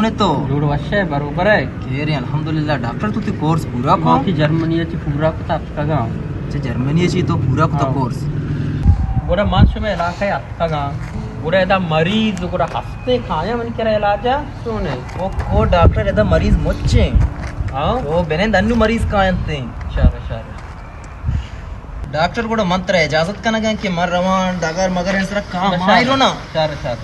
نے تو؟ جوڑ وش ئے، بروبر ئے؟ خیر ئے، الحمدللہ۔ ڈاکٹر، تو تئی کورس پورا کو؟ ما کہ جرمنی ءَ چہ پورا کتا، اتکگاں۔ اچھا، جرمنی ءَ چہ تو پورا کتا؟ ہاں۔ کورس؟ گڑا ما شمئے علاقہ ءَ اتکگاں۔ گڑا ادا مریض گڑا ہستیں کایاں منی کرا علاج ءَ؟ چون ئے؟ او، او ڈاکٹر، ادا مریض مچ ایں۔ ہاں؟ او بنند انو مریض کاینت ایں۔ شر، شر۔ ڈاکٹر، گڑا من ترا اجازت کنگاں کہ من رواں ڈگار مگرانی سرا کاہ، ما رو نا۔ شر، شر۔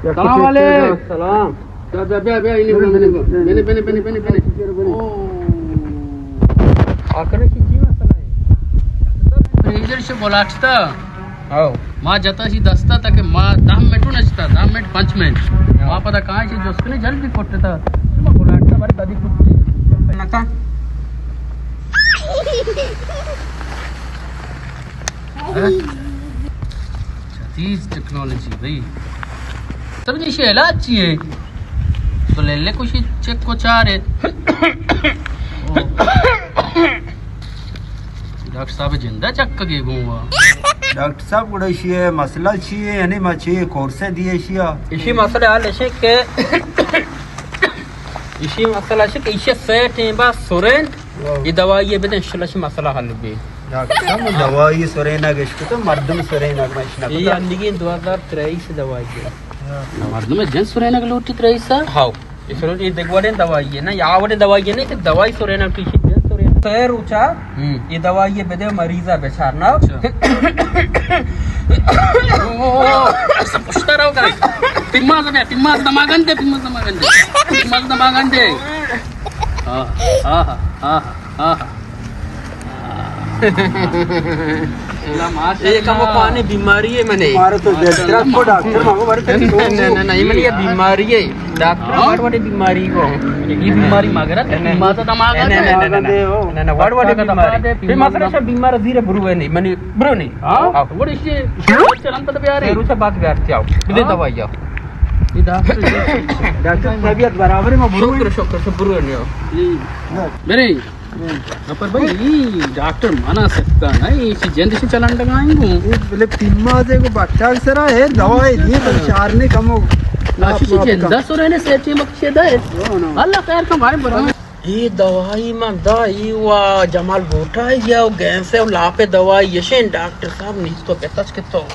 سلام علیکم۔ سلام۔ بیا، بیا، بیا۔ آ کرے کہ چی مسئلہ ئے؟ پریشر شو بلاٹتا۔ ہاؤ۔ ما جتا شی دستا تا کہ ما دہ منٹ نہ جتا، دہ منٹ، پنچ منٹ۔ ہاؤ۔ ما پدا کائیں چی جست کنے جلدی کٹتا۔ ما بلاٹتا بارے کدی کٹی۔ نتا۔ ہاں؟ جدید ٹیکنالوجی بھائی۔ سمجھی شی علاج چی ئے؟ تو لیلے کشی چک کو چارے۔ ڈاکٹر صاحب جندا چکگے گوں وا۔ ڈاکٹر صاحب، گڑا ایشی ءِ مسئلہ چی ئے؟ یعنی ما چی کورس دیئے ایشی ءَ؟ ایشی مسئلہ حال ایشی کہ، ایشی مسئلہ ایشی کہ ایشی سہ ٹیمبا سرین، ہاں۔ اے دوائی بدے، انشاءاللہ ایشی مسئلہ حل بی۔ ڈاکٹر صاحب، دوائی سرینگ اشکتا، مردم سرینگ ما اش نہ کتا۔ اے اندگی دو ہزار تریس دوائی ئے۔ مردم جن سرینگ لوٹی تریس؟ ہاؤ۔ اے سرو، اے دگہ وڑیں دوائی ئے نا، یا وڑیں دوائی ئے نا کہ دوائی سرینگ پیشی دے سرینگ۔ سہ روچا، ہم۔ اے دوائی بدے مریضا بچار نا۔ اچھا۔ او، سب پشتا رہو گا۔ پیماز دے، پیماز دماغن دے، پیماز دماغن دے۔ پیماز دماغن دے۔ ہاں، ہاں، ہاں، ہاں، ہاں۔ اے کمو پانے بیماری ئے منے۔ مارا تو دل ترا کو ڈاکٹر ماما بارے تری تو۔ نہ، نہ، نہ، اے منی اے بیماری ئے۔ ڈاکٹر ہاں؟ واٹ واٹ بیماری کو؟ اے بیماری مگر نہ، نہ۔ ماتا دماغ نہ، نہ، نہ، نہ، نہ۔ نہ، نہ، واٹ واٹ بیماری؟ پھر مسئلہ شا بیمار زیر برو ہے نہیں، منی برو نہیں۔ ہاں؟ ہاں۔ وڑ ایشی چلن تد بیارے۔ روچا بات بیار تیاو۔ بدے ہاں؟ دوائی آ۔ اے ڈاکٹر، ڈاکٹر طبیعت برابر ہے، ما برو۔ شکر، شکر، شکر، برو نہیں۔ برے۔ پر بھائی، اے ڈاکٹر منا سکتا نا، اے چی جند سے چلن لگائیں گو۔ اے بلے پیمازے کو بچا سرا ہے، دوائی دی تو چارنے کمو۔ اشی چی جند سرا نے سیٹی مکشے دے۔ اللہ خیر کم بھائی برا۔ اے دوائی من دا، اے وا جمال بوٹا یا گینس ہے، لاپے دوائی یشین ڈاکٹر صاحب نیست تو پتاچ کے تو۔